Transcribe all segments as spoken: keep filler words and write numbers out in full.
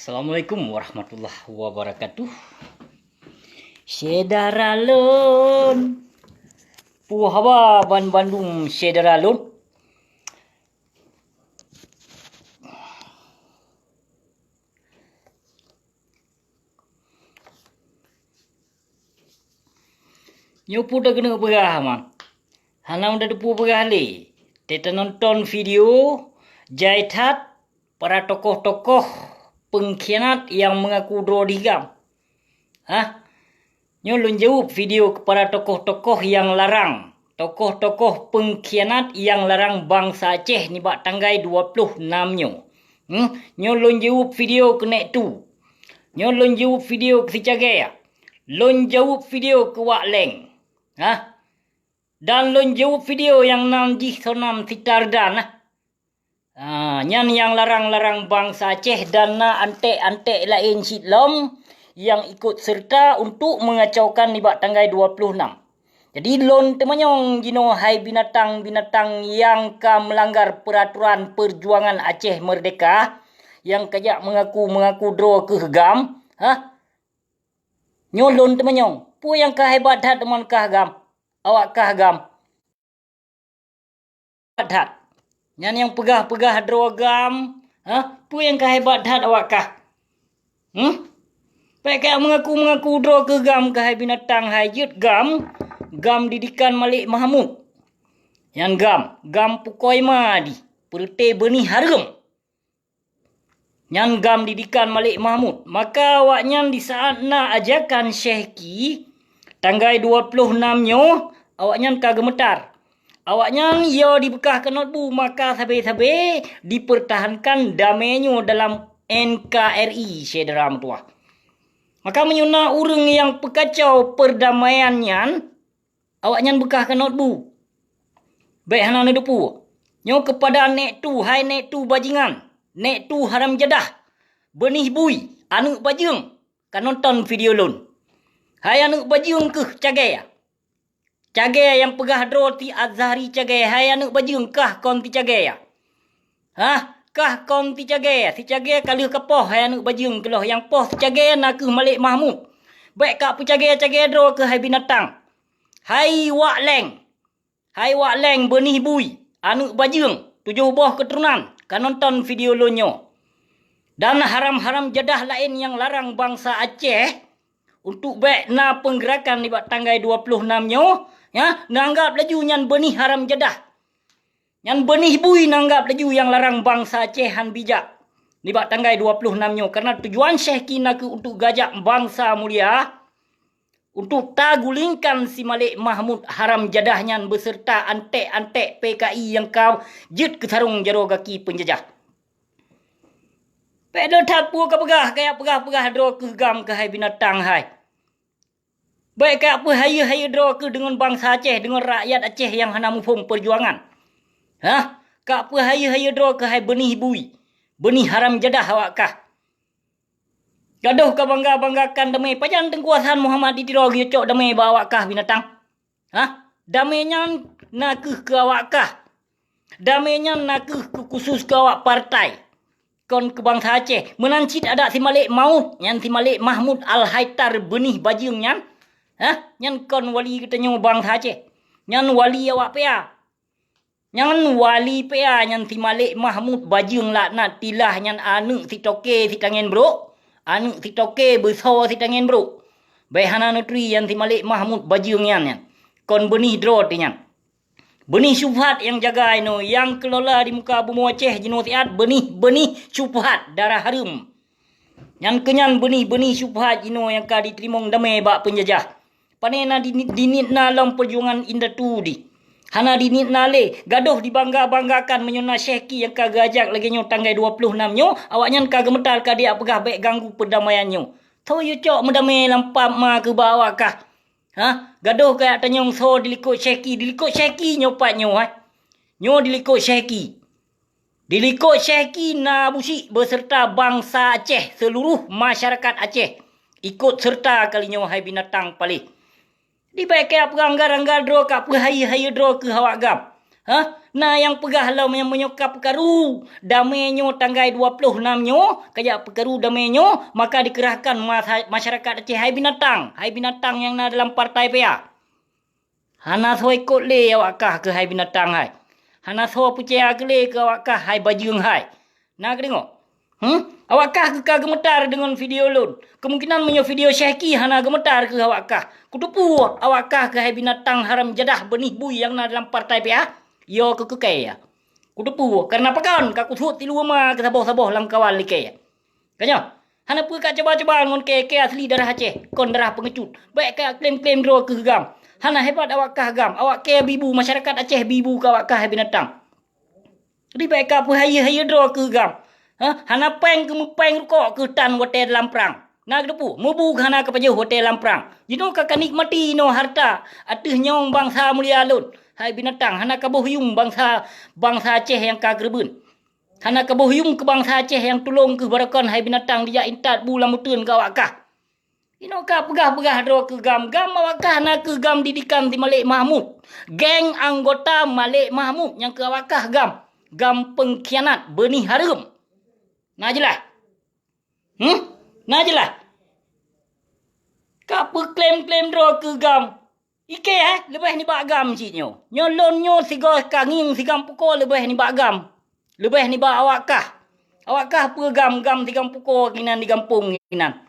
Assalamualaikum warahmatullahi wabarakatuh. Syedara lôn. Peue haba ban bandum syedara lôn? Nyoe peue takeuneuk peugah, man? Hana meuteupeue peugah lé. Teutanonton video jai that para tokoh-tokoh peungkhianat nyang meungaku droe di GAM. Hah? Nyoe lôn jaweueb video keu para tokoh-tokoh nyang larang, tokoh-tokoh peungkhianat nyang larang bansa Aceh nibak tanggai dua ploh nam nyoe. Hmm? Nyoe lôn jaweueb video keu Nek Tu. Nyoe lôn jaweueb video keu si Cagee. Lôn jaweueb video keu Wak Leng. Hah? Dan lôn jaweueb video nyang nan jih soe nan si Tardan, nah. Ah, nyan nyang larang-larang bansa Aceh dan na antek-antek laén cit lom nyang ikot seureuta untuk meungacaukan nibak tanggai dua ploh nam. Jadi lôn teumanyong jinoe hai binatang-binatang nyang ka meulanggar peuratoran peujuangan Aceh Meurdeka, nyang ka jak meungaku-meungaku droe keuh GAM, hah? Nyoe lôn teumanyong, peue nyang ka hebat that deungon kah GAM? Awak kah GAM? That. Nyan nyang peugah-peugah droe GAM, ha? Peue nyang ka hebat that awak kah? Hmm? Bék kah meungaku-meungaku droe keuh GAM keuh hai binatang hai jeuet GAM, GAM didikan Malik Mahmud. Nyan GAM, GAM pukoi ma di, peureuté beunih hareuem. Nyan GAM didikan Malik Mahmud. Maka awaknyan di saat na ajakan Syehki, tanggai dua ploh nam nyoe, awaknyan ka geumeutar. Awaknyan yo dibeukah keunot bu, maka sabe-sabe dipeurtahankan damé nyoe dalam N K R I, syedara meutuwah. Maka meunyoe na ureuëng nyang peukacau peurdamaian nyan, awaknyan beukah keunot bu. Bék hana neuteupeue. Nyoe keupada Nek Tu, hai Nek Tu bajingan, Nek Tu haram jadah, beunih bui, aneuëk bajeueng, ka nonton video lôn. Hai aneuëk bajeueng keuh Cagee. Cagee nyang peugah droe ti Azhari Cagee, hai aneuëk bajeueng kah kon ti Cagee. Hah? Kah kon ti Cagee, si Cagee ka lheueh kapoh hai aneuëk bajeueng keuloh nyang poh si Cagee na keuh Malik Mahmud. Bék ka peucagee-cagee droe keuh hai binatang. Hai Wak Leng. Hai Wak Leng beunih bui, aneuëk bajeueng, tujoh boh keuturonan, ka nonton video lôn nyoe. Dan haram-haram jadah laén nyang larang bansa Aceh untuk bék na peunggeurakan nibak tanggai dua ploh nam nyoe, ya, neunganggab laju nyan beunih haram jadah. Nyan beunih bui neunganggab laju nyang larang bansa Aceh han bijak nibak tanggai dua ploh nam nyoe, karena tujuan Syehki na keuh untuk geujak bansa mulia, untuk tagulingkan si Malik Mahmud haram jadah nyan beserta antek-antek P K I nyang ka jeuet keu sarong jaroe gaki peunjajah. Bék lôn that peue ka peugah, kajak peugah-peugah droe keuh GAM keuh hai binatang hai. Bék kajak peuhayeue-hayeue droe keuh deungon bansa Aceh, deungon rakyat Aceh nyang hana muphom peujuangan. Hah? Kajak peuhayeue-hayeue droe keuh hai beunih bui, beunih haram jadah awak kah. Gadôh ka bangga-banggakan damé, pajan Teungku Hasan Muhammad di Tiro geuyue cok damé bak awak kah binatang? Hah? Damé nyan na keuh keu awak kah? Damé nyan na keuh keu khusus keu awak partai, kon keu bansa Aceh. Meunan cit adak si Malik Maut nyan, si Malik Mahmud Al-Haitar beunih bajeueng nyan. Hah? Nyan kon wali geutanyoe bansa Aceh. Nyan wali awak P A. Nyan wali P A nyan si Malik Mahmud bajeueng laknat tilah nyan, aneuëk si toke si tangen brok, aneuëk si toke beusoe si tangen brok. Bék hana neuturi nyan si Malik Mahmud bajeueng nyan, nyan kon beunih droe teuh nyan. Beunih syubhat nyang jaga inoe, nyang keulola di muka bumoe Aceh jinoe siat beunih-beunih syubhat darah hareuem. Nyan keuh nyan beunih-beunih syubhat jinoe nyang ka jiteurimong damé bak peunjajah. Pané na di, diniet na lom peujuangan indatu di. Hana diniet na lé, gadôh dibangga-banggakan meunyoe na Syehki nyang ka geuajak lagée nyoe tanggai dua ploh nam nyoe, awaknyan ka geumeutar ka dijak peugah bék ganggu peurdamaian nyoe. Soe yue cok meudamé lam pap ma keuh bak awak kah? Hah? Gadôh kajak tanyong soe dilikot Syehki, dilikot Syehki nyoe pat nyoe, hai. Nyoe dilikot Syehki. Dilikot Syehki na Abu Syik beserta bansa Aceh, seuluruh masyarakat Aceh ikot seureuta kali nyoe hai binatang paléh. Di bék kajak peugah anggar-anggar droe, kajak peuhayeue-hayeue droe keuh awak GAM. Hah? Na nyang peugah lom nyang meunyoe ka peukaru damé nyoe tanggai dua ploh nam nyoe, kajak peukaru damé nyoe, maka dikeurahkan masa-, masyarakat Aceh hai binatang, hai binatang nyang na dalam partai P A. Hana soe ikot lé awak kah keuhai binatang hai. Hana soe peucaya keu lé keu awak kah hai bajeueng hai. Na keudeungoe? Hmm? Awak kah keu ka geumeutar deungon video lôn. Kemungkinan meunyoe video Syehki hana geumeutar keu awak kah. Kuteupeue awak kah keuhai binatang haram jadah beunih bui nyang na dalam partai P A. Yo keu keukai ya. Kuteupeue karena pakon ka kusuet tilu ma keu saboh-saboh lam kawan likée. Ka nyoe, hana peue ka cuba-cuba ngon kée-kée asli darah Aceh, kon darah peungecut. Bék ka klaim-klaim droe keu gam. Hana hebat awak kah gam, awak kée bibu, masyarakat Aceh bibu keu awak kah binatang. Jadi bék ka peuhayeue-hayeue droe keu gam. Ha? Hana péng keumeupéng rukok keu tan watée dalam prang. Na keudepu, meubu hana kapajoh watée lam prang. Jinoe ka kanikmati inoe harta ateueh nyong bansa mulia lôn. Hai binatang, hana kaboh yuem bansa, bansa Aceh nyang ka keureubeuen. Hana kaboh yuem keu bansa Aceh nyang tulông keuh barokon hai binatang dijak intat bu lam uteuen keu awak kah. Inoe ka peugah-peugah droe keu gam, gam awak kah na keuh gam didikan di Malik Mahmud. Geng anggota Malik Mahmud nyang keu awak kah gam. Gam pengkhianat, beunih hareuem. Na jeulaih? Hmm? Na jeulaih? Ka peuklaim-klaim droe keu gam. Ikée hai, leubeh nibak gam cit nyoe. Nyoe lôn nyoe sigoe ka ngieng sigam pukoe leubeh nibak gam. Leubeh nibak awak kah. Awak kah peue gam, gam sigam pukoe kinan di gampông kinan.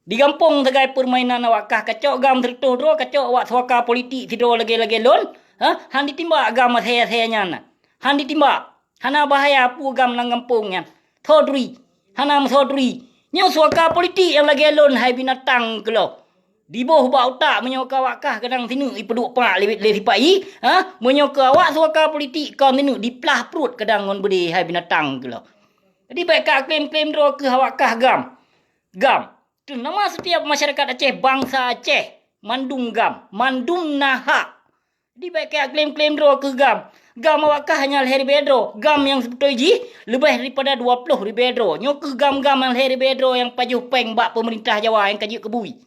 Di gampông sagai peurmainan awak kah kacok gam sireutoh droe, kacok awak suaka politik sidroe lagée-lagée lôn. Ha? Han ditimbak gam asée-asée nyan. Han ditimbak. Hana bahaya peue gam lam gampông nyan. Tho turi. Hana meusoe turi. Nyoe suaka politik nyang lagée lôn hai binatang keuloe. Diboh bak utak meunyoe keu awak kah kadang sineuk ipeuduek pak lé, lé sipa-i, ha? Meunyoe keu awak suaka politik kon sineuk diplah pruet kadang ngon beudé hai binatang keuloe. Jadi bék ka klaim-klaim droe keu awak kah gam. Gam. Teunama setiap masyarakat Aceh, bansa Aceh, mandum gam, mandum na hak. Di bék kajak klaim-klaim droe keu gam. Gam awak kah hanya lhée ribée droe. Gam nyang seubeutôi jih leubeh daripada dua ploh ribée droe. Nyoe keuh gam-gam nyang lhée ribée droe nyang pajoh péng bak peumeurintah Jawa nyang ka jeuet keu bui.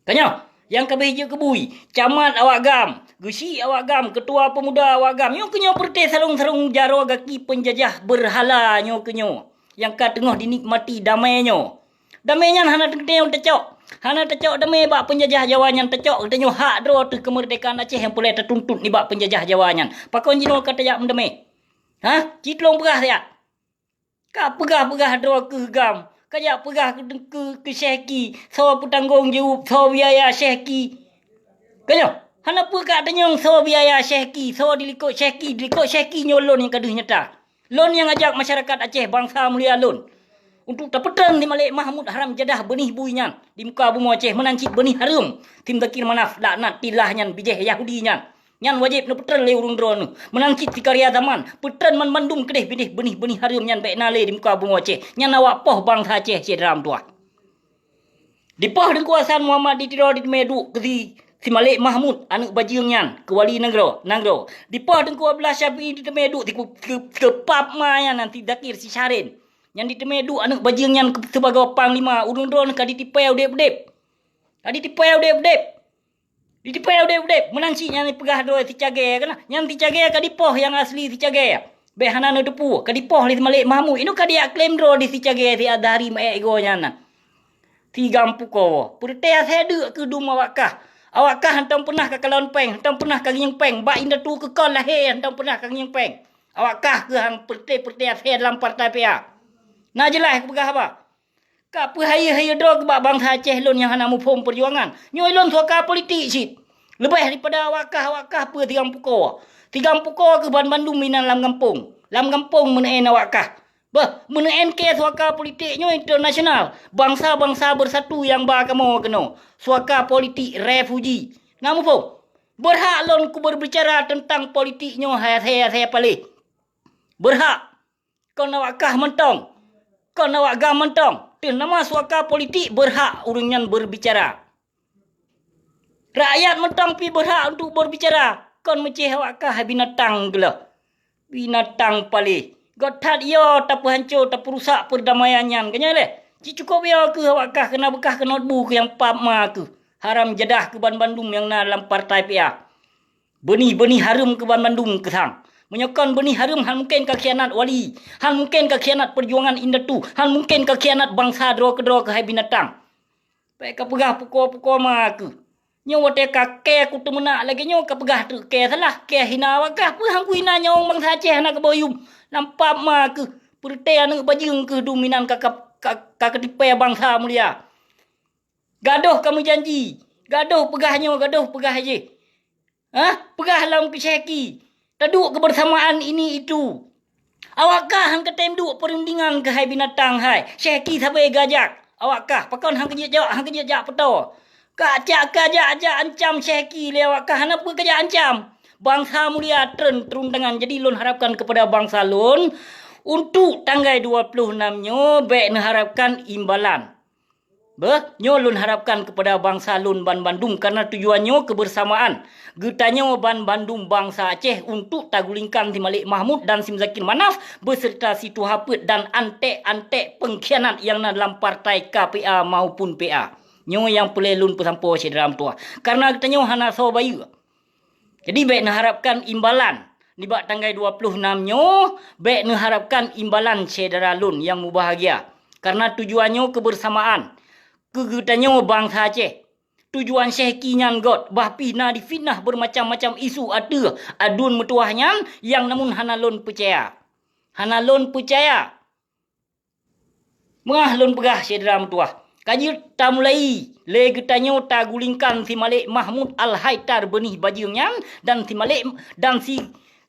Ka nyoe, nyang ka beh jeuet keu bui, camat awak gam, geusyik awak gam, keutua peumuda awak gam. Nyoe keuh nyoe peureuteh sarong-sarong jaroe gaki peunjajah beurhala nyoe keuh nyoe nyang ka teungoh dinikmati damé nyoe. Damé nyan hana teukeudeh tacok. Hana tacok damé bak peunjajah Jawa nyan, tacok geutanyoe hak droe teuh keumeurdekaan Aceh nyang peureulée tatuntut nibak peunjajah Jawa nyan. Pakon jinoe ka tajak meudamé? Hah? Ci tulông peugah siat. Ka peugah-peugah droe keu gam. Kajak peugah keu, keu, keu Syehki. Soe peutanggong jaweueb, soe biaya Syehki. Ka nyoe, hana peue ka tanyong soe biaya Syehki, soe dilikot Syehki, dilikot Syehki nyoe lôn nyang ka deuh nyata. Lôn nyang ajak masyarakat Aceh bansa mulia lôn untuk tapeutrön di Malik Mahmud haram jadah beunih bui nyan di muka bumoe Aceh meunan cit beunih hareuem. Sim Zakir Manaf laknat tilah nyan bijéh Yahudi nyan. Nyan wajéb neupeutrön lé ureuëng droeneuh. Meunan cit sikarya zaman, peutrön banmandum keudeh bideh beunih-beunih hareuem nyan bék na lé di muka bumoe Aceh. Nyan awak poh bansa Aceh syedara meutuwah. Dipoh Teungku Hasan Muhammad di Tiro diteumé duek keu si, si Malik Mahmud, aneuëk bajeueng nyan, keu wali nanggroe, nanggroe. Dipoh Teungku Abdullah Syafi'i diteumé duek si ku-, keu, keu pap ma nyan, nan si Zakir si Syahrin. Nyan diteumé duek aneuëk bajeueng nyan keu, sibagoe panglima, ureuëng droeneuh ka ditipée udeb-udeb. Ka ditipée udeb-udeb. Ditipée udeb-udeb, meunan cit nyan peugah droe si Cagée kana. Nyan si Cagée ka dipoh nyang asli si Cagée. Bék hana neuteupeue, ka dipoh lé si Malik Mahmud. Inoe ka dijak klaim droe di si Cagée si Azhari meuék igoe nyan na. Tigam pukoe. Peureutée asée deuk keu dum awak kah. Awak kah hantom peunah ka kalon péng, hantom peunah ka ngieng péng. Bak indatu keu kon lahé hantom peunah ka ngieng péng. Awak kah keuh han peureutée-peureutée asée dalam partai P A. Na jeulaih kupeugah haba. Ka peuhayeue-hayeue droe keu bak bansa Aceh lôn nyang hana muphom peujuangan. Nyoe lôn suaka politik cit. Leubeh daripada awak kah, awak kah peue tigam pukoe. Tigam pukoe keuh banmandum inan lam gampông. Lam gampông meuneuén awak kah. Beuh, meuneuén kée suaka politik nyoe internasional. Bansa-bansa beusatu nyang ba kamoe keunoe. Suaka politik refuji. Na muphom? Beurhak lôn kubeurbicara teuntang politik nyoe hai asée-asée paléh. Beurhak. Kon awak kah mantong. Kon awak gam mantong. Teunama suaka politik beurhak ureuëng nyan beurbicara. Rakyat mantong pih beurhak untuk beurbicara. Kon meucéh awak kah binatang geuloh. Binatang paléh. Göt that yo tapeuhanco, tapeurusak peurdamaian nyan. Keunyan lé, ci cukôp yo keuh awak kah keuna beukah keunot bu keuh nyang pap ma keuh. Haram jadah keuh banmandum nyang na lam partai P A. Beunih-beunih hareuem keuh banmandum keusang. Meunyoe kon beunih hareuem, hana mungken ka khianat wali, hana mungken ka khianat peujuangan indatu, hana mungken ka khianat bansa droe keudroe keuhai binatang. Bék ka peugah pukoe-pukoe ma keuh. Nyoe watée ka kée kuteumeunak lagée nyoe ka peugah treuk kée salah, kée hina awak kah, peue han kuhina nyawöng bansa Aceh hana kaboh yum. Lampap ma keuh, peureuté aneuëk bajeueng keuh dum inan ka, ka, ka, ka katipée bansa mulia. Gadoh ka meujanji, gadoh peugah nyoe, gadoh peugah jih. Hah? Peugah lom keu Syehki, taduek keubeursamaan ini itu. Awak kah han katem duek peurundingan keuhai binatang hai. Syehki sabe gajak. Awak kah pakon han keujeuet jaweueb, han keujeuet jak peutoe. Ka jak, ka jak, jak ancam Syehki lé awak kah, hana peue ka jak ancam. Bansa mulia treun turun tangan. Jadi lôn harapkan kepada bansa lôn, untuk tanggai dua puluh enam nyoe bék neuharapkan imbalan. Beuh, nyoe lôn harapkan kepada bansa lôn banbandum, karena tujuan nyoe kebersamaan. Geutanyoe banbandum bansa Aceh untuk tagulingkan si Malik Mahmud dan si Muzakir Manaf beserta si Tuha Peuet dan antek-antek pengkhianat nyang na dalam partai K P A maupun P A. Nyoe nyang peureulée lôn peusampoe syedara meutuwah, karena geutanyoe hana soe bayeue. Jadi bék neuharapkan imbalan nibak tanggai dua puluh enam nyoe, bék neuharapkan imbalan syedara lôn nyang mubahgia, karena tujuan nyoe kebersamaan keu geutanyoe bansa Aceh. Tujuan Syehki nyan göt, bah pih na difitnah bermacam-macam isu ateueh aduen meutuwah nyan nyang namun hana lôn peucaya. Hana lôn peucaya. Meungaih lôn peugah syedara meutuwah, ka jeuet tamulai lé geutanyoe tagulingkan si Malik Mahmud Al-Haidar beunih bajeueng nyan dan si Malik, dan si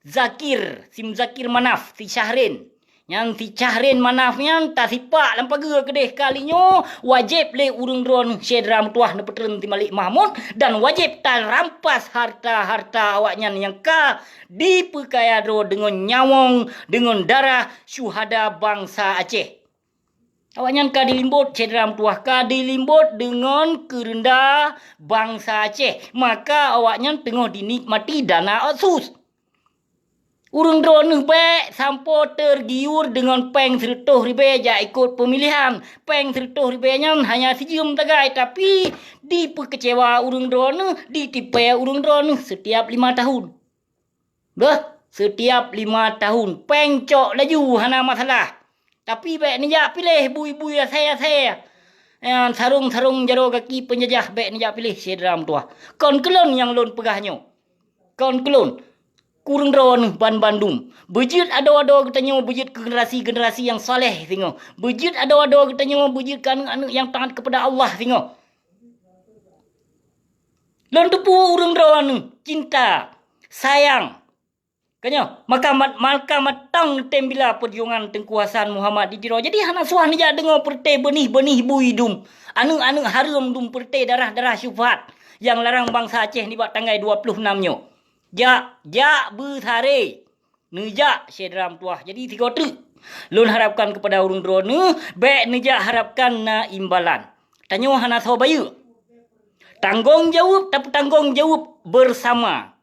Zakir, si Muzakir Manaf, si Syahrin. Nyan si Syahrin Manaf nyan tasipak lam pageue keudeh kali nyoe, wajéb lé ureuëng droeneueh syedara meutuwah neupeutrön si Malik Mahmud dan wajéb tarampas harta-harta awaknyan nyang ka dipeukaya droe deungon nyawöng, deungon darah syuhada bansa Aceh. Awaknyan ka dilimbot syedara meutuwah, ka dilimbot deungon keureunda bansa Aceh, maka awaknyan teungoh dinikmati dana otsus. Ureuëng droeneueh bék sampoe tergiur deungon péng sireutôh ribée jak ikot peumilihan. Péng sireutôh ribée nyan hanya sijeuem sagai, tapi dipeukeucewa ureuëng droeneueh, ditipée ureuëng droeneueh setiap lima tahun. Beuh, setiap lima tahun, péng cok laju hana masalah. Tapi bék neujak piléh bui-bui asée-asée. Nyan sarong-sarong jaroe gaki peunjajah bék neujak piléh syedara meutuwah. Kon keu lôn nyang lôn peugah nyoe. Kon keu lôn, ureuëng droeneueh banbandum. Beujeuet adoe-adoe geutanyoe beujeuet keu generasi-generasi nyang saleh singoh. Beujeuet adoe-adoe geutanyoe beujeuet keu aneuëk-aneuëk nyang taat keupada Allah singoh. Lôn teupeu ureuëng droeneueh cinta, sayang. Ka nyoe, maka mat-, maka matang neutem bila peujuangan Teungku Hasan Muhammad di Tiro. Jadi hana suah neujak deungoe peureuté beunih-beunih bui dum, aneuëk-aneuëk hareuem dum peureuté darah-darah syubhat nyang larang bansa Aceh nibak tanggai dua puluh enam nyoe. Jak, jak beusaré. Neujak syedara meutuwah. Jadi sigoe treuk. Lôn harapkan keupada ureuëng droeneueh, bék neujak harapkan na imbalan. Tanyoe hana soe bayeue. Tanggong jaweueb tapeutanggong jaweueb bersama.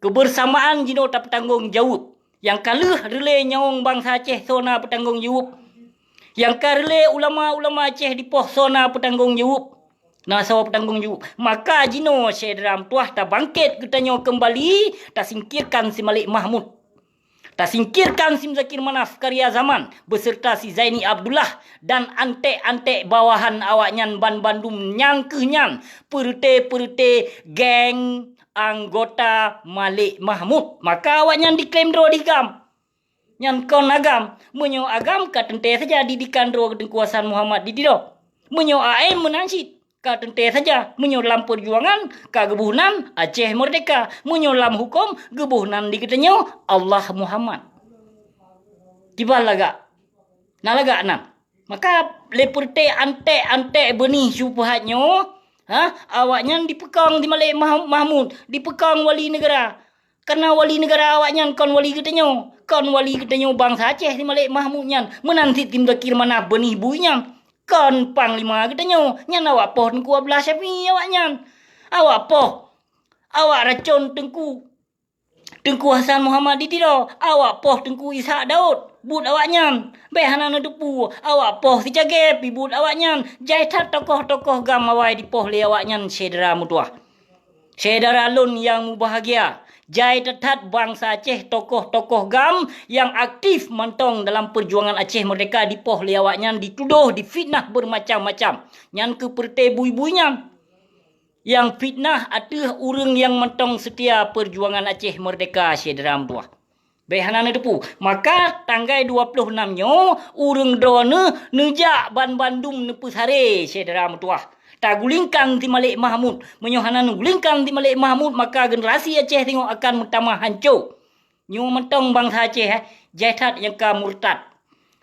Kebersamaan jinoe tapeutanggong jaweueb. Nyang ka lheueh reulée nyawöng bansa Aceh soe na peutanggong jaweueb. Nyang ka reulée ulama-ulama Aceh dipoh soe na peutanggong jaweueb. Na soe peutanggong jaweueb. Maka jinoe syedara meutuwah tabangkét geutanyoe keumbali, tasingkirkan si Malik Mahmud. Tasingkirkan si Muzakir Manaf karya zaman beserta si Zaini Abdullah dan antek-antek bawahan awaknyan banbandum nyang keuh nyan peureuté-peureuté geng anggota Malik Mahmud. Maka awaknyan diklaim droe di GAM. Nyan kon agam. Meunyoe agam ka teuntée saja didikan droe Teungku Hasan Muhammad di Tiro. Meunyoe A M meunan cit. Ka teuntée saja, meunyoe lam peujuangan ka geuboh nan Aceh Merdeka, meunyoe lam huköm geuboh nan di geutanyoe Allah Muhammad. Kiban lagak? Na lagak nan. Maka lé peureuté antek-antek beunih syubhat nyoe, ha, awaknyan dipeukong di Malik Mah-, Mahmud, dipeukong wali neugara. Karena wali neugara awaknyan kon wali geutanyoe, kon wali geutanyoe bansa Aceh si Malik Mahmud nyan, meunan cit si Muzakir Manaf beunih bui nyan, kon panglima geutanyoe, nyan awak poh Teungku Abdullah Syafie awaknyan. Awak poh, awak racon Teungku, Teungku Hasan Muhammad di Tiro, awak poh Teungku Ishak Daud, buet awaknyan. Bék hana neuteupeue, awak poh si Cagée pih buet awaknyan. Jai that tokoh-tokoh GAM awai dipoh lé awaknyan syedara meutuwah. Syedara lôn nyang mubahgia, Jai that-that bansa Aceh, tokoh-tokoh GAM nyang aktif mantong dalam peujuangan Aceh Merdeka dipoh lé awaknyan, ditudoh, difitnah beureumacam-macam. Nyan keuh peureuté bui-bui nyan nyang fitnah ateueh ureuëng nyang mantong seutia peujuangan Aceh Merdeka, syedara meutuwah. Bék hana neuteupeue. Maka tanggai dua ploh nam nyoe, ureuëng droeneuh neujak banbandum neupeusaré, syedara meutuwah. Tagulingkang si Malek Mahmud. Meunyoe hana neugulingkang si Malek Mahmud, maka generasi Aceh singoh akan meutamah hanco. Nyoe mantong bansa Aceh, eh, jai that nyang ka murtad.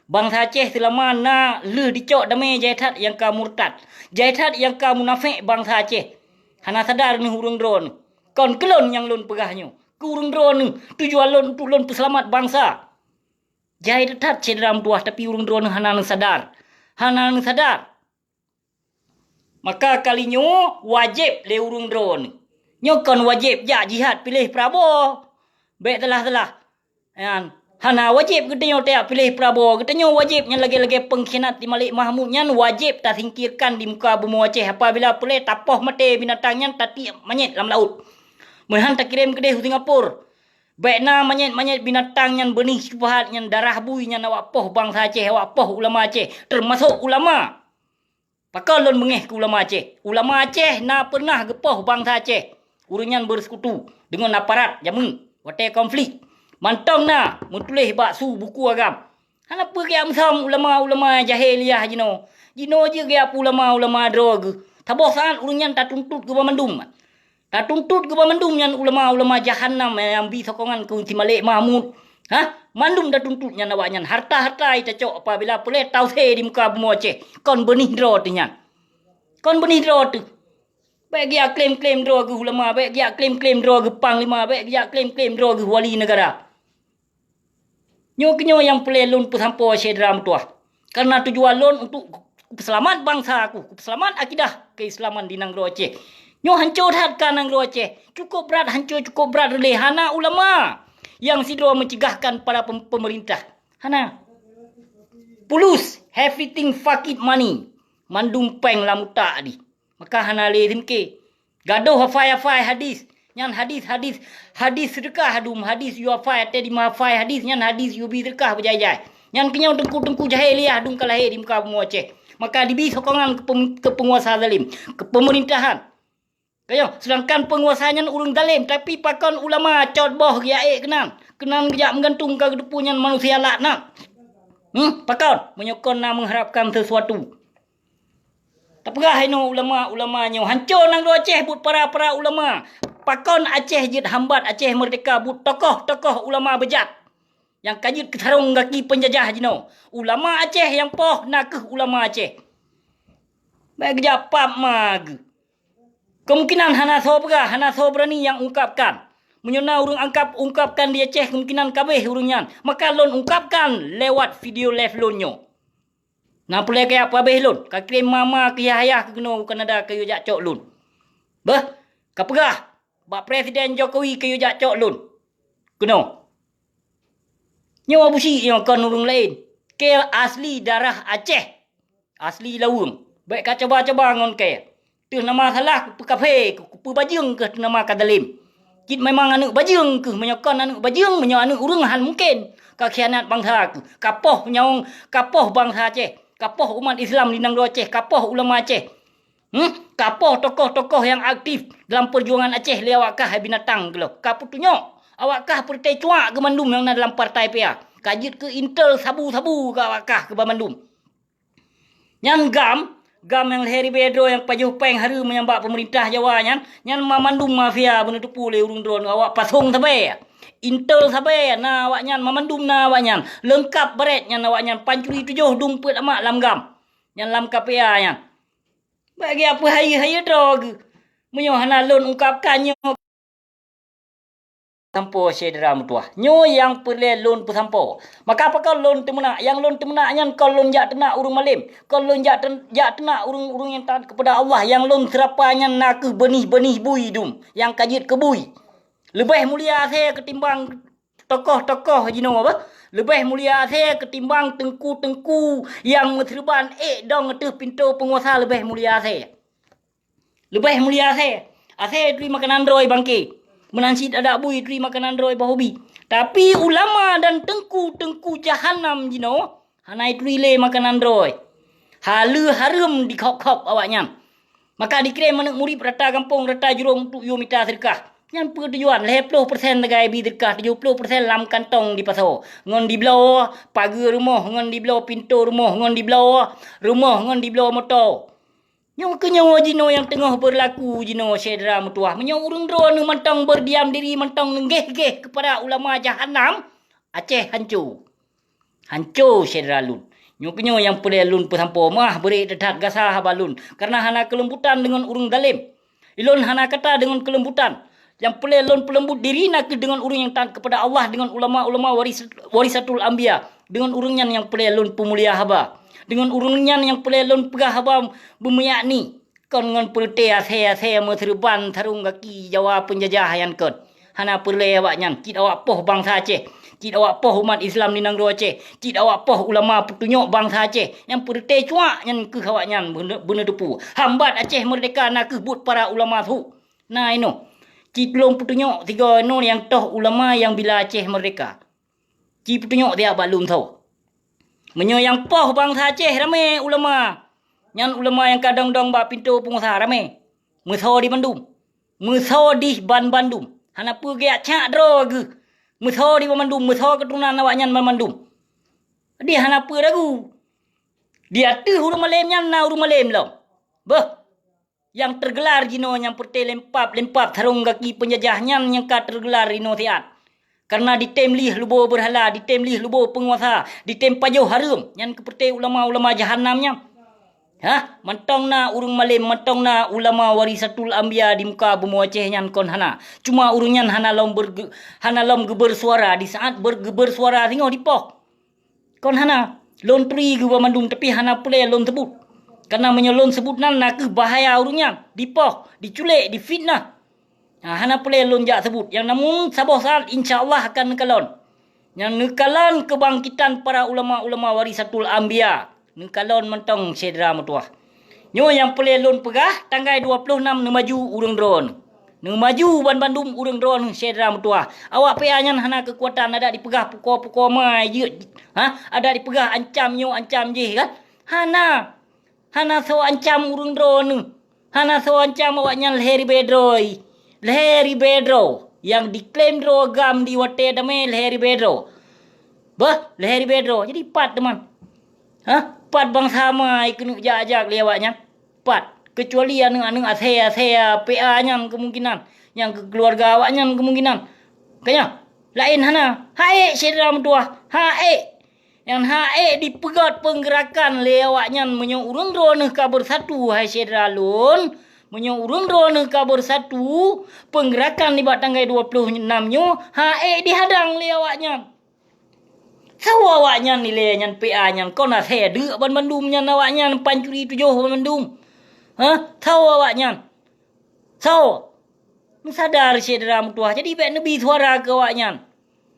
Bansa Aceh seulama na lheueh dicok damé jai that nyang ka murtad. Jai that nyang ka munafék bansa Aceh. Hana sadar neuh ureuëng droeneuh. Kon keu lôn nyang lôn peugah nyoe. Keu ureuëng droeneuh, tujuan lôn untuk lôn peuseulamat bansa. Jai that-that syedara meutuwah, tapi ureuëng droeneuh hana neusadar. Hana neusadar. Maka kali nyoe wajéb lé ureuëng droeneuh. Nyoe kon wajéb jak jihad piléh Prabowo. Bék salah-salah. Nyan, hana wajéb geutanyoe tajak piléh Prabowo. Geutanyoe wajéb nyan lagée-lagée peungkhianat di Malek Mahmud nyan wajéb tasingkirkan di muka bumoe Aceh. Apabila peureulée tapoh maté binatang nyan, tatiek manyét lam laôt. Meuhan takirém keudeh u Singapura. Bék na manyét-manyét binatang nyan, beunih syubhat nyan, darah bui nyan awak poh bansa Aceh, awak poh ulama Aceh, teumasok ulama. Pakon lôn beungéh keu ulama Aceh? Ulama Aceh na peureunah geupoh bansa Aceh. Ureuëng nyan beuseukutu deungon aparat jameun watée konflik. Mantong na meutuléh bak su buku agam. Hana peue geujak musam ulama-ulama jahiliah jinoe. Jinoe jeuet geujak peue ulama-ulama droe geuh. Saboh saát ureuëng nyan tatuntut keu banmandum. Tatuntut keu banmandum nyan ulama-ulama jahanam nyang bi sokongan keu si Malek Mahmud. Hah? Mandum tatuntut nyan awaknyan. Harta-harta jitacok apabila peureulée tausé di muka bumoe Aceh. Kon beunih droe teuh nyan. Kon beunih droe teuh. Bék geujak klaim-klaim droe geuh ulama, bék geujak klaim-klaim droe geuh panglima, bék geujak klaim-klaim droe geuh wali neugara. Nyoe keunyoe nyang peureulée lôn peusampoe syedara meutuwah. Kareuna tujuan lôn untuk kupeuseulamat bansa ku, kupeuseulamat akidah keuislaman di nanggroe Aceh. Nyoe hanco that ka nanggroe Aceh. Cukôp brat hanco, cukôp brat reulée. Hana ulama nyang sidroe meuceugahkan para pem-, peumeurintah. Hana. Pulus, everything fucking money. Mandum péng lam utak di. Maka hana lé simké. Gadôh hafai-hafai hadis. Nyan hadis, hadis, hadis seudeukah dum, hadis yue hafai, até di meuhafai hadis, nyan hadis yue bi seudeukah beujai-jai. Nyan keunyoe teungku-teungku jahiliah dum ka lahé di muka bumoe Aceh. Maka dibi sokongan keu pem-, keu peunguasa zalim, keu peumeurintahan. Kayong, seudangkan peunguasa nyan ureuëng zalim, tapi pakon ulama cot boh geujak ék keunan. Keunan geujak meugantung ka geuteupeue nyan manusia laknat. Hmm, pakon? Meunyoe kon na meuharapkan seusuatu. Tapeugah inoe ulama-ulama nyoe, hanco nanggroe Aceh buet para-para ulama. Pakon Aceh jeuet hambat Aceh meurdeka buet tokoh-tokoh ulama beujat nyang ka jeuet keu sarong gaki peunjajah jinoe. Ulama Aceh nyang poh na kheueh ulama Aceh. Bék geujapab ma geuh. Kemungkinan hana soe peugah, hana soe beurani nyang ungkapkan. Meunyoe na ureuëng angkab, ungkapkan di Aceh, kemungkinan ka abéh ureuëng nyan. Maka lôn ungkapkan lewat video live lôn nyoe. Na peureulée kajak peuabéh lôn, kakirém ma-ma keu yah-yah keu keunoe u Kanada keu yue jak cok lôn. Beuh, kapeugah bak Presiden Jokowi keu yue jak cok lôn keunoe. Nyoe Abusyik nyoe kon ureuëng laén. Kée asli darah Aceh. Asli Laweueng. Bék kacoba-coba ngon kée. Teuh nama salah, kupeukafé, kupeubajeueng kheueh teuh nama ka dalém. Cit memang aneuëk bajeueng kheueh, meunyoe kon aneuëk bajeueng, meunyoe aneuëk ureuëng han mungken kakhianat bansa kheueh. Kapoh nyawöng, kapoh bansa Aceh, kapoh umat Islam di nanggroe Aceh, kapoh ulama Aceh. Hmm? Kapoh tokoh-tokoh nyang aktif dalam peujuangan Aceh lé awak kah hai binatang keuloh. Kapeutunyok, awak kah peureuté cuak keu mandum nyang na dalam partai P A. Ka jeuet keu intel sabu-sabu keu awak kah keu banmandum. Nyan GAM, GAM nyang lhée ribée droe nyang pajoh péng hareuem nyang bak peumeurintah Jawa nyan, nyan mamandum mafia beuneuteupeu lé ureuëng droe awak pasong sabe. Intel sabe na awaknyan, mamandum na awaknyan. Leungkap barét nyan awaknyan, pancuri tujoh dum peuet amak lam GAM. Nyan lam K P A nyan. Bagi apa hayeue-hayeue droe geuh. Meunyoe hana lôn ungkapkan nyoe, sampoe syedara meutuwah. Nyoe nyang peureulée lôn peusampoe. Maka pakon lôn teumeunak? Nyang lôn teumeunak nyan kon lôn jak teunak ureuëng malém, kon lôn jak ten-, jak teunak ureuëng-ureuëng nyang taát keupada Allah. Nyang lôn seurapa nyan na kheueh beunih-beunih bui dum nyang ka jeuet keu bui. Leubeh mulia asée keutimbang tokoh-tokoh jinoe bah. Leubeh mulia asée keutimbang teungku-teungku nyang meuseureuban ék dong ateueh pintoe peunguasa, leubeh mulia asée. Leubeh mulia asée. Asée turi makanan droe bangke. Meunan cit adak bui turi makanan droe bak hobi. Tapi ulama dan teungku-teungku jahanam jinoe hana ituri lé makanan droe. Haleue hareuem dikhôb-khôb awaknyan. Maka dikirém aneuk murit rata gampông, rata jurông untuk yue mita seudeukah. Nyan peue tujuan? Lhée ploh persen sagai bi seudeukah, tujoh ploh persen lam kantong dipasoe. Ngon dibloe pageue rumoh, ngon dibloe pintoe rumoh, ngon dibloe rumoh, ngon dibloe moto. Nyoe keuh nyoe jinoe nyang teungoh beurlaku jinoe syedara meutuwah. Meunyoe ureuëng droeneuh mantong beurdiam diri, mantong neugéh-géh keupada ulama jahanam, Aceh hanco. Hanco syedara lôn. Nyoe keuh nyoe nyang peureulée lôn peusampoe, meuah beurék that-that gasa haba lôn, kareuna hana keulembutan deungon ureuëng zalém. Ilôn hana kata deungon keulembutan. Nyang peureulée lôn peuleumbut diri nakeuh deungon ureuëng nyang taát keupada Allah, deungon ulama-ulama waris-, warisatul anbiya, deungon ureuëng nyan nyang peureulée lôn peumulia haba. Deungon ureuëng nyan nyang peureulée lôn peugah haba beumiyakni. Kon ngon peureute asée-asée meuseureuban sarong gaki Jawa peunjajah nyan kon. Hana peureulée awaknyan, cit awak poh bansa Aceh, cit awak poh umat Islam di nanggroe Aceh, cit awak poh ulama peutunyok bansa Aceh. Nyang peureute cuak nyan keuh awaknyan beune-, beuneuteupeu. Hambat Aceh meurdeka nakeuh buet para ulama su. Na inoe, cit lôn peutunyok sigoe inoe nyang toh ulama nyang bila Aceh meurdeka. Ci peutunyok siat bak lôn soe. Meunyoe nyang poh bansa Aceh ramé ulama, nyan ulama nyang ka dong-dong bak pintoe peungusaha ramé. Meusoe di bandum. Meusoe dih ban bandum. Hana peue geujak cak droe geuh. Meusoe di ban bandum, meusoe keuturonan awaknyan ban bandum. Di hana peue ragu. Di ateueh ureuëng malém nyan na ureuëng malém lom. Beuh. Nyang teugelar jinoe nyang peureute lempap-lempap sarong gaki peunjajah nyan nyang ka teugelar inoe siat. Kareuna ditém lih lubo beurhala, ditém lih lubo peunguasa, ditém pajoh hareuem, nyan keuh peureute ulama-ulama jahanam nyan. Hah, mantong na ureuëng malém, mantong na ulama warisatul anbiya di muka bumoe Aceh nyan kon hana. Cuma ureuëng nyan hana lom beurge-, hana lom geubeursuara, di saát beurge-, beursuara singoh dipoh. Kon hana, lôn turi geuba mandum, tapi hana peureulée lôn seubut. Kareuna meunyoe lôn seubut nan nakeuh bahaya ureuëng nyan, dipoh, diculék, difitnah. Ha, hana peureulée lôn jak seubut. Nyang namun saboh saát insya Allah akan neukalon. Nyang neukalon keubangkitan para ulama-ulama warisatul anbiya. Neukalon mantong syedara meutuwah. Nyoe nyang peureulée lôn peugah, tanggai dua ploh nam neumaju ureuëng droeneuh. Neumaju ban bandum ureuëng droeneuh syedara meutuwah. Awak P A nyan hana keukuatan, adak dipeugah pukoe-pukoe ma jeuet, ha? Adak dipeugah ancam nyoe ancam jéh kan? Hana. Hana soe ancam ureuëng droeneuh. Hana soe ancam awaknyan lhée ribée droe. Lhée ribée droe. Nyang diklaim droe GAM di watée damé lhée ribée droe. Bah, lhée ribée droe. Jadi pat teuma. Ha? Pat bansa ma keuneuk jak-jak lé awaknyan. Pat, keucuali aneuëk-aneuëk asée-asée P A nyan keumungkinan, nyang keu keuluwarga awaknyan keumungkinan. Ka nyan, laén hana. Haék syedara meutuwah, haék. Nyang haék dipeugét peunggeurakan lé awaknyan meunyoe ureuëng droeneuh ka beusatu, hai syedara lôn. Meunyoe ureuëng droeneuh ka beusatu, peunggeurakan nibak tanggai dua ploh nam nyoe haék dihadang lé awaknyan. Soe awaknyan ilée nyan P A nyan kon asée deuk ban bandum nyan awaknyan pancuri tujoh ban bandum. Hah? Soe awaknyan? Soe? Meusadar syedara meutuwah, jadi bék neubi suara keu awaknyan.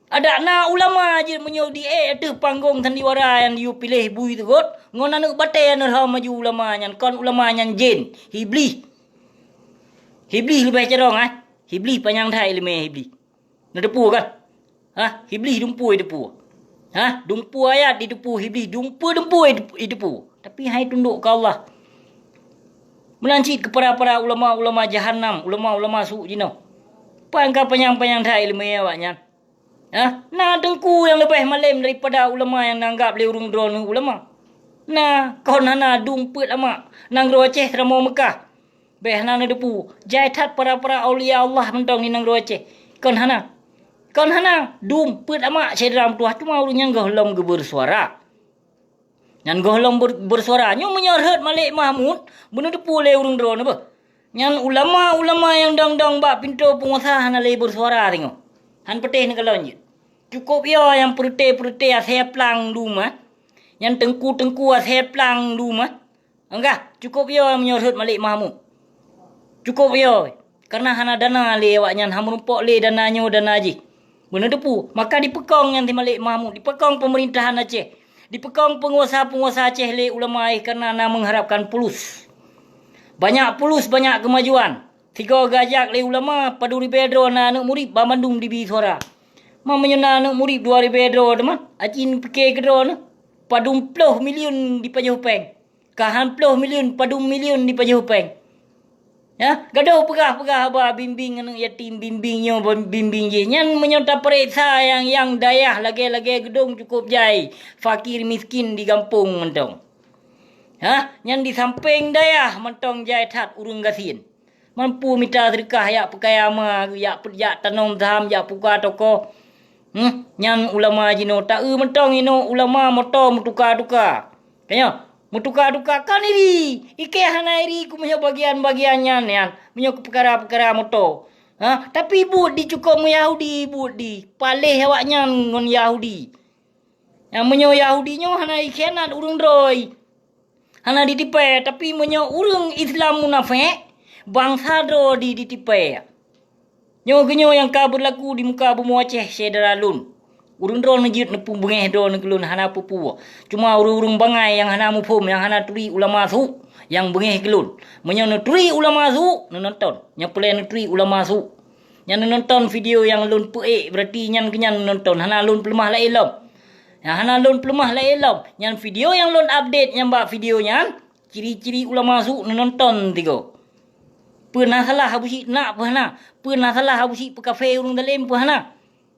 Adak na ulama jeuet meunyoe di ék ateueh panggong sandiwara nyang yue piléh bui teugot ngon aneuëk batée nyoe maju ulama nyan, kon ulama nyan jén, hiblih. Hiblih leubeh carông, ah. Hiblih panyang that iéleumé hiblih. Neuteupeue kan? Hah? Iblih dumpeue iteupeue. Hah? Dumpeue ayat iteupeue, iblih dumpeue-dumpeue iteupeue. Tapi hai tundok keu Allah. Meunan cit keu para-para ulama-ulama jahanam, ulama-ulama su jinoe. Peue ka panyang-panyang that iéleumé awaknyan? Hah? Na teungku nyang leubeh malém daripada ulama nyang neuanggab lé ureuëng droeneuh ulama? Na, kon hana dum peuet amak. Nanggroe Aceh seuramoe Meukah. Bék hana neuteupeue, jai that para-para aulia Allah mantong di nanggroe Aceh. Kon hana. Kon hana, dum peuet amak syedara meutuwah, teuma ureuëng nyan gohlom geubeursuara. Nyan gohlom ber-, beursuara. Nyoe meunyoe rhot Malik Mahmud, beuneuteupeue lé ureuëng droeneuh beuh. Nyan ulama-ulama nyang dong-dong bak pintoe peungusaha hana lé beursuara singoh. Han patéh neukalon jeuet. Cukôp yo nyang peureute-peureute asée plang dum, eh. Nyan teungku-teungku asée plang dum, eh. Enggak, cukôp yo meunyoe rhot Malik Mahmud. Cukôp yo, kareuna hana dana lé awaknyan, han meurumpok lé dana nyoe dana jih. Beuneuteupeue, maka dipeukong nyan si Malik Mahmud, dipeukong peumeurintahan Aceh, dipeukong peunguasa-peunguasa Aceh lé ulama, eh, kareuna na meuharapkan pulus. Banyak pulus, banyak keumajuan. Sigoe geujak lé ulama, padum ribée droe na aneuëk murit, banmandum dibi suara. Ma meunyoe na aneuëk murit dua ribée droe teuma, aci neupike keudroe neuh, padum ploh milyun dipajoh péng. Ka han ploh milyun, padum milyun dipajoh péng. Ya, gadôh peugah-peugah haba bimbing aneuëk yatim, bimbing nyoe, bimbing jih. Nyan meunyoe tapareksa nyang, nyang dayah lagée-lagée Geudong cukôp jai, fakir miskin di gampông mantong. Ha, nyan di sampéng dayah mantong jai that ureuëng gasien. Mampu mita seudeukah jak peukaya ma, jak, jak tanom saham, jak puka toko. Hmm, nyan ulama jinoe, ta-eu mantong inoe ulama moto meutuka-tuka. Tanyoe, meutuka-tuka kan iri, ikée hana iri keu meunyoe bagian-bagian nyan, nyan, meunyoe keu peukara-peukara moto. Ha, tapi buet di cukôp meuyahudi, buet di paléh awaknyan ngon Yahudi. Nyang meunyoe Yahudi nyoe hana jikhianat ureuëng droe, hana jitipée, tapi meunyoe ureuëng Islam munafék, bansa droe di jitipée. Nyoe keunyoe nyang ka beurlaku di muka bumoe Aceh syedara lôn. Ureuëng droe neujeuet neupeubeungéh droe neuh keu lôn hana peue-peue. Cuma ureuëng-ureuëng bangai nyang hana muphom, nyang hana turi ulama su, nyang beungéh keu lôn. Meunyoe neuturi ulama su, neunonton. Nyang peulée neuturi ulama su. Nyan neunonton video nyang lôn peuék, berarti nyan keunyan neunonton, hana lôn peuleumah laén lom. Nyang hana lôn peuleumah laén lom, nyan video nyang lôn update nyang bak video nyan, ciri-ciri ulama su neunonton tigo. Peue na salah Abu Syik nak peue hana? Peue na salah Abu Syik peukafé ureuëng dalem peue hana?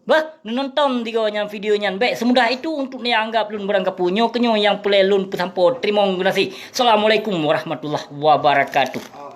Bah, neunonton tigo nyang video nyan. Bék seumudah itu untuk neuanggap lôn barangkapeue. Nyoe keunyoe nyang peulée lôn peusampoe. Teurimong geunaséh. Assalamualaikum warahmatullahi wabarakatuh.